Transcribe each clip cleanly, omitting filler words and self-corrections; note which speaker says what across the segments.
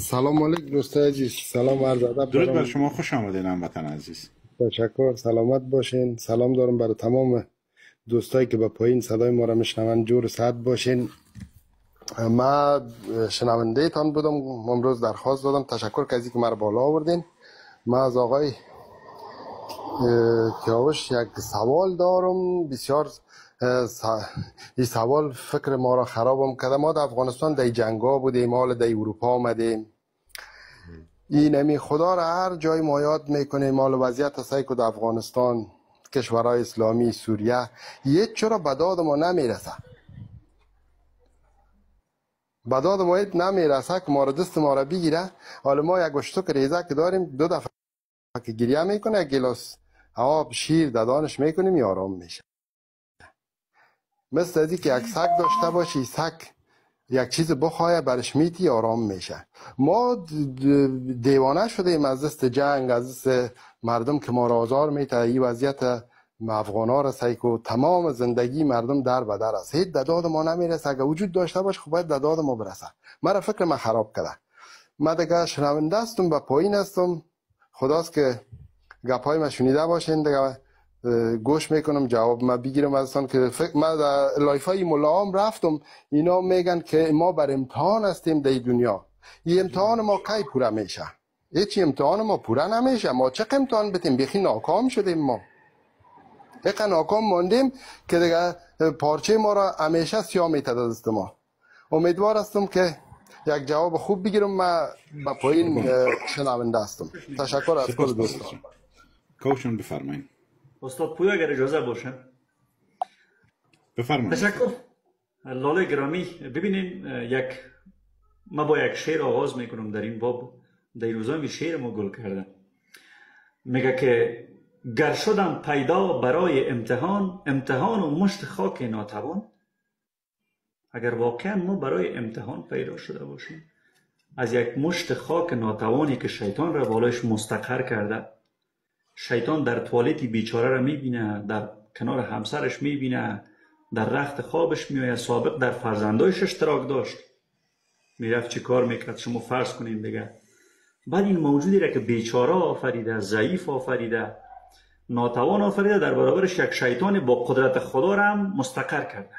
Speaker 1: سلام علیکم دوستای عزیز، سلام عرض ادب.
Speaker 2: درود بر شما، خوش آمدین هموطن عزیز.
Speaker 1: تشکر، سلامت باشین. سلام دارم برای تمام دوستایی که به پایین صدای ما را میشنوند، جور صحت باشین. ما شنونده تان بودم، امروز درخواست دادم. تشکر که از اینکه مرا بالا آوردین. ما از آقای کیاوش یک سوال دارم، بسیار این سوال فکر ما را خرابم کرده. ما در افغانستان در جنگا بودیم، حال در اروپا آمدیم. این امی خدا را هر جای ما یاد میکنیم. مال وضعیت سایکو در افغانستان، کشورهای اسلامی، سوریه، یه چرا به داد ما نمیرسه؟ به داد ما نمیرسه که ما را دست ما را بگیره. حالا ما یک اشتک ریزه که داریم، دو دفعه که گریه میکنه، یک گلاس آب شیر دادانش میکنیم یا آرام میشه. مثل از که یک سگ داشته باشی، سگ یک چیز بخواه برش میتی آرام میشه. ما دیوانه شدیم از دست جنگ، از دست مردم که ما را آزار میته. این وضعیت افغان ها را سیکو تمام زندگی مردم در به در است. هیچ داد ما نمیرسه. اگه وجود داشته باشه خب باید داد ما برسه. مرا فکر من خراب کرده. من دیگه شنونده هستم، به پایین هستم. خداست که گپای ما شنیده باشین دیگه، گوش میکنم جواب ما بگیرم ازتان. که فکر ما در live های ملاام رفتم، اینا میگن که ما بر امتحان هستیم در دنیا. این امتحان ما کی پوره میشه؟ هیچ امتحان ما پوره نمیشه. ما چه امتحان بتیم؟ بخی ناکام شدیم. ما یک ناکام ماندیم که دیگه پارچه ما را همیشه سیاه میتد از ما. امیدوار هستم که یک جواب خوب بگیرم. من به پایین شنونده هستم. تشکر از کل دوستان.
Speaker 2: کوشن بفرمایید.
Speaker 3: استاد پویا اگر اجازه باشه
Speaker 2: بفرمایید.
Speaker 3: تشکر لاله گرامی. ببینین، یک ما با یک شعر آغاز میکنم در این باب. در روزا شعر ما گل کرده، میگه که گر شدم پیدا برای امتحان، امتحان و مشت خاک ناتوان. اگر واقعا ما برای امتحان پیدا شده باشیم، از یک مشت خاک ناتوانی که شیطان را بالایش مستقر کرده، شیطان در توالتی بیچاره را میبینه، در کنار همسرش میبینه، در رخت خوابش میآید، سابق در فرزندایش اشتراک داشت، میرفت چی کار میکرد شما فرض کنین دیگه. بعد این موجودی را که بیچاره آفریده، ضعیف آفریده، ناتوان آفریده، در برابرش یک شیطان با قدرت خدا را هم مستقر کرده.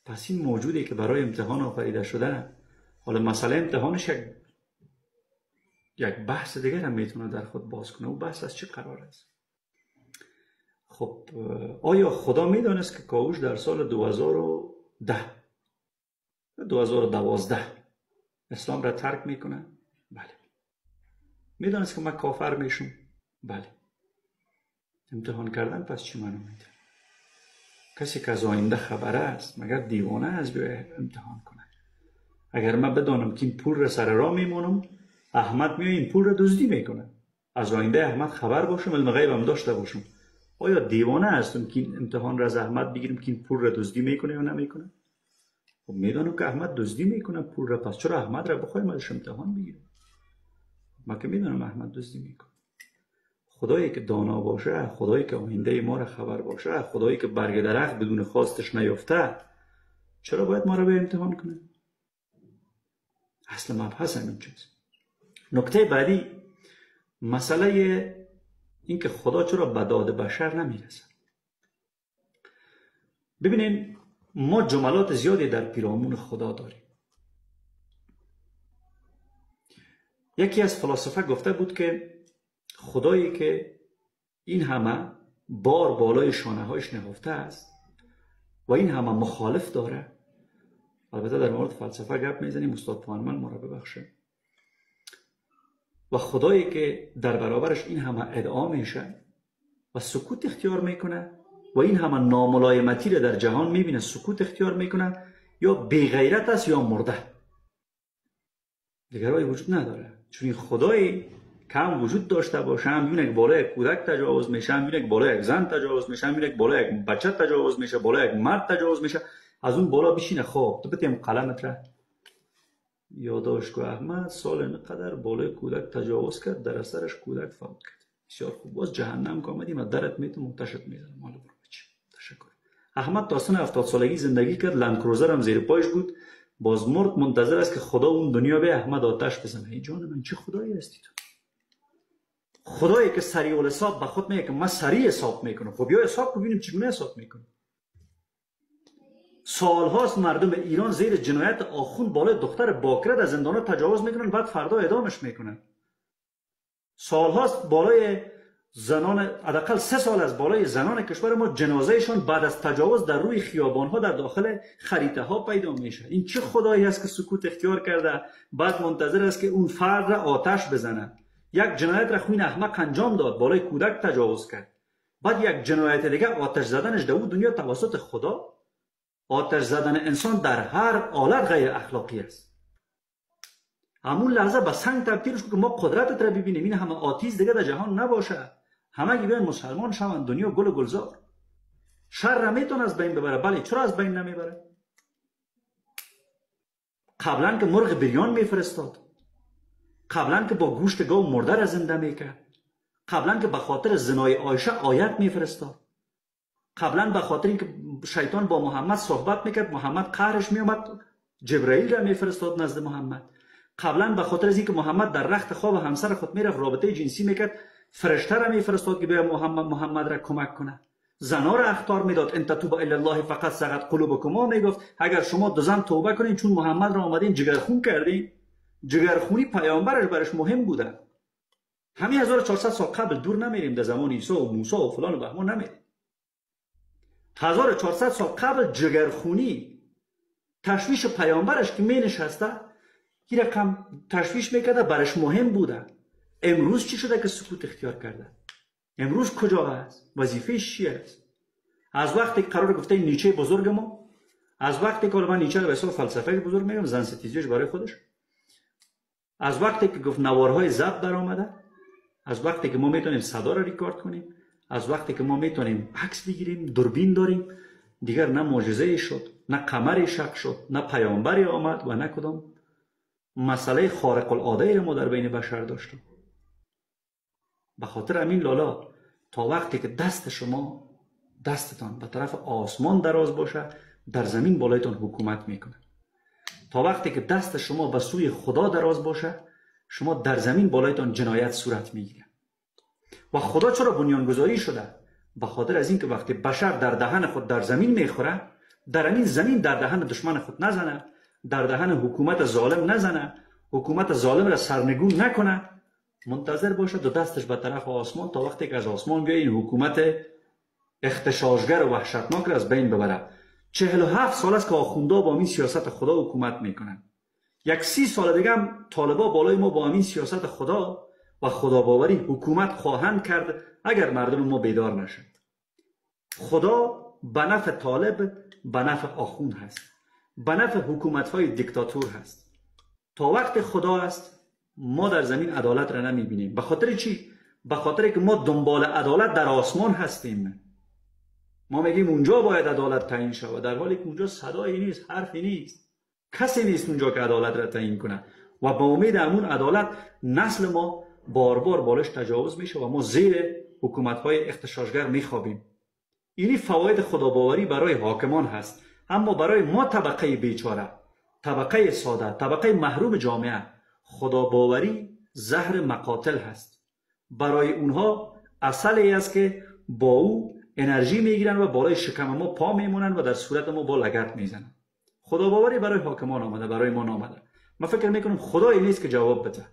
Speaker 3: پس این موجودی که برای امتحان آفریده شده، حالا مسئله امتحانش یک بحث دیگر هم میتونه در خود باز کنه. او بحث از چه قرار است؟ خب آیا خدا میدانست که کاوش در سال 2010 2012 اسلام را ترک میکنه؟ بله. میدانست که من کافر میشم؟ بله. امتحان کردن پس چی منو میده؟ کسی که از آینده خبره است مگر دیوانه است بیای امتحان کنه؟ اگر من بدانم که این پول را سر راه میمونم، احمد میای این پول را دزدی میکنه، از آینده احمد خبر باشم، علم غیبم داشته باشم، آیا دیوانه هستم که این امتحان را از احمد بگیرم که این پول را دزدی میکنه یا نمیکنه؟ خب میدانم که احمد دزدی میکنه پول را، پس چرا احمد را بخوایم ازش امتحان بگیرم؟ من که میدانم احمد دزدی میکنه. خدایی که دانا باشه، خدایی که آینده ما را خبر باشه، خدایی که برگ درخت بدون خواستش نیفته، چرا باید ما را به امتحان کنه؟ اصل مبحث همین چیز. نکته بعدی مسئله این که خدا چرا به داد بشر نمیرسه. ببینین ما جملات زیادی در پیرامون خدا داریم. یکی از فلاسفه گفته بود که خدایی که این همه بار بالای شانه هایش نهفته است و این همه مخالف داره، البته در مورد فلسفه گپ میزنیم، استاد پوانمن ما را ببخشه، و خدایی که در برابرش این همه ادعا میشه و سکوت اختیار میکنه و این همه ناملایمتی را در جهان میبینه، سکوت اختیار میکنه، یا بیغیرت است یا مرده، دیگر راهی وجود نداره. چون این خدایی کم وجود داشته باشه، هم میبینه که بالای یک کودک تجاوز میشه، هم میبینه که بالای یک زن تجاوز میشه، هم میبینه که بالای یک بچه تجاوز میشه، بالای یک مرد تجاوز میشه، از اون بالا بشینه. خب تو بتیم قلمت را یادداشت کو احمد سال اینقدر بالای کودک تجاوز کرد، در اثرش کودک فوت کرد. بسیار خوب، باز جهنم که آمدیم از درت میتم آتشت میزنم. حالا برو بچه. تشکر. احمد تا سن 70 سالگی زندگی کرد، لند کروزر هم زیر پایش بود، باز مرد منتظر است که خدا اون دنیا به احمد آتش بزنه. ای جان من، چه خدایی هستی تو؟ خدایی که سریع الحساب به خود میگه که من سریع حساب میکنم. خب یا حساب ببینیم چگونه حساب میکنم. سالهاست مردم ایران زیر جنایت آخوند بالای دختر باکره در زندان‌ها تجاوز میکنن، بعد فردا اعدامش میکنن. سالهاست بالای زنان، حداقل 3 سال از بالای زنان کشور ما جنازهشان بعد از تجاوز در روی خیابانها در داخل خریطه ها پیدا میشه. این چه خدایی است که سکوت اختیار کرده، بعد منتظر است که اون فرد را آتش بزنه؟ یک جنایت را خوین احمق انجام داد، بالای کودک تجاوز کرد، بعد یک جنایت دیگه آتش زدنش در اون دنیا توسط خدا. آتش زدن انسان در هر حالت غیر اخلاقی است. همون لحظه به سنگ تبدیلش که ما قدرتت را ببینیم، این همه آتیز دیگه در جهان نباشه، همه بیان مسلمان شوند، دنیا گل و گلزار. شر را میتونه از بین ببره، بله چرا از بین نمیبره؟ قبلا که مرغ بریان میفرستاد، قبلا که با گوشت گاو مرده را زنده میکرد، قبلا که به خاطر زنای عایشه آیت میفرستاد، قبلا به خاطر اینکه شیطان با محمد صحبت میکرد محمد قهرش میومد جبرئیل را میفرستاد نزد محمد، قبلا به خاطر از اینکه محمد در رخت خواب همسر خود میرفت رابطه جنسی میکرد فرشته را میفرستاد که بیا محمد را کمک کنه، زنا را اخطار میداد، ان تتوبا الی الله فقد صغت قلوبکما میگفت اگر شما دو زن توبه کنین چون محمد را آمدین جگرخون کردین. جگرخونی پیامبرش برش مهم بوده. همین 1400 سال قبل دور نمیریم، در زمان عیسی و موسی و فلان و بهمان نمیریم. 1400 سال قبل جگرخونی تشویش پیامبرش که می نشسته این رقم تشویش میکرده، برش مهم بوده. امروز چی شده که سکوت اختیار کرده؟ امروز کجا هست؟ وظیفه‌اش چی است؟ از وقتی که قرار گفته نیچه بزرگ ما، از وقتی که من نیچه رو به حساب فلسفه بزرگ میگم، زن ستیزیش برای خودش، از وقتی که گفت نوارهای ضبط در آمده، از وقتی که ما میتونیم صدا رو ریکارد کنیم، از وقتی که ما میتونیم عکس بگیریم، دوربین داریم، دیگر نه معجزه شد، نه قمری شق شد، نه پیامبری آمد و نه کدام مسئله خارق العاده ای ما در بین بشر داشتیم. به خاطر همین لالا تا وقتی که دست شما، دستتان به طرف آسمان دراز باشه، در زمین بالایتان حکومت میکنه. تا وقتی که دست شما به سوی خدا دراز باشه، شما در زمین بالایتان جنایت صورت میگیره. و خدا چرا بنیانگذاری شده؟ به خاطر از اینکه وقتی بشر در دهن خود در زمین میخوره، در این زمین در دهن دشمن خود نزنه، در دهن حکومت ظالم نزنه، حکومت ظالم را سرنگون نکنه، منتظر باشه دو دستش به طرف آسمان تا وقتی که از آسمان بیاید این حکومت اختشاشگر و وحشتناک را از بین ببره. 47 سال است که آخوندا با این سیاست خدا حکومت میکنن. یک 30 سال دیگه هم طالبا بالای ما با این سیاست خدا و خداباوری حکومت خواهند کرد اگر مردم ما بیدار نشند. خدا به نفع طالب، به نفع آخوند هست، به نفع حکومت‌های دیکتاتور هست. تا وقت خدا است ما در زمین عدالت را نمیبینیم. به خاطر چی؟ به خاطر که ما دنبال عدالت در آسمان هستیم. ما میگیم اونجا باید عدالت تعیین شود، در حالی که اونجا صدایی نیست، حرفی نیست، کسی نیست اونجا که عدالت را تعیین کنه. و با امید همون عدالت نسل ما بار بار بالش تجاوز میشه و ما زیر حکومت‌های اغتشاشگر میخوابیم. اینی فواید خداباوری برای حاکمان هست، اما برای ما طبقه بیچاره، طبقه ساده، طبقه محروم جامعه، خداباوری زهر مقاتل هست. برای اونها اصلی است که با او انرژی میگیرن و بالای شکم ما پا میمونن و در صورت ما با لگد میزنن. خداباوری برای حاکمان آمده، برای ما نامده. من فکر میکنم خدایی نیست که جواب بده.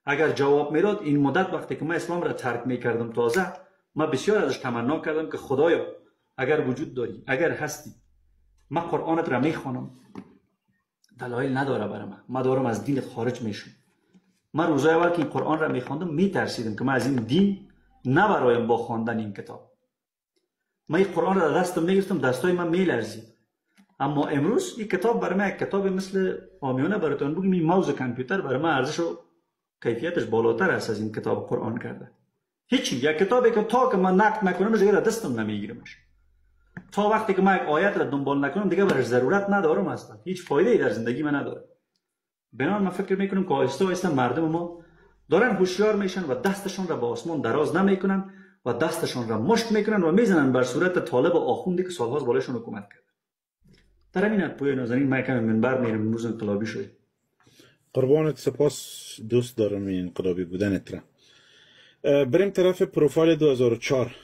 Speaker 3: اگر جواب میداد این مدت وقتی که من اسلام را ترک میکردم تازه، من بسیار ازش تمنا کردم که خدایا اگر وجود داری، اگر هستی، من قرآنت را میخوانم، دلایل نداره برای من، من دارم از دینت خارج میشم. من روزای اول که این قرآن را میخواندم میترسیدم که من از این دین نبرایم با خواندن این کتاب. من این قرآن را دستم میگرفتم، دستای من میلرزید. اما امروز این کتاب برای من یک کتاب مثل عامیانه براتون بگم، این ماوس کامپیوتر برای من ارزش و کیفیتش بالاتر است از این کتاب قرآن کرده. هیچی، یک کتابی که تا که من نقد نکنم دیگه دستم نمیگیرمش. تا وقتی که من یک آیت را دنبال نکنم دیگه برش ضرورت ندارم اصلا. هیچ فایده ای در زندگی من نداره. بنابراین من فکر میکنم که آهسته آهسته مردم ما دارن هوشیار میشن و دستشون را به آسمان دراز نمیکنن و دستشون را مشت میکنن و میزنن بر صورت طالب آخوندی که سالهاست بالایشون حکومت کرده. در همین پوی نازنین من کم منبر میرم، امروز انقلابی شده.
Speaker 2: قربانت، سپاس، دوست دارم این انقلابی بودنت را. بریم طرف پروفایل 2004.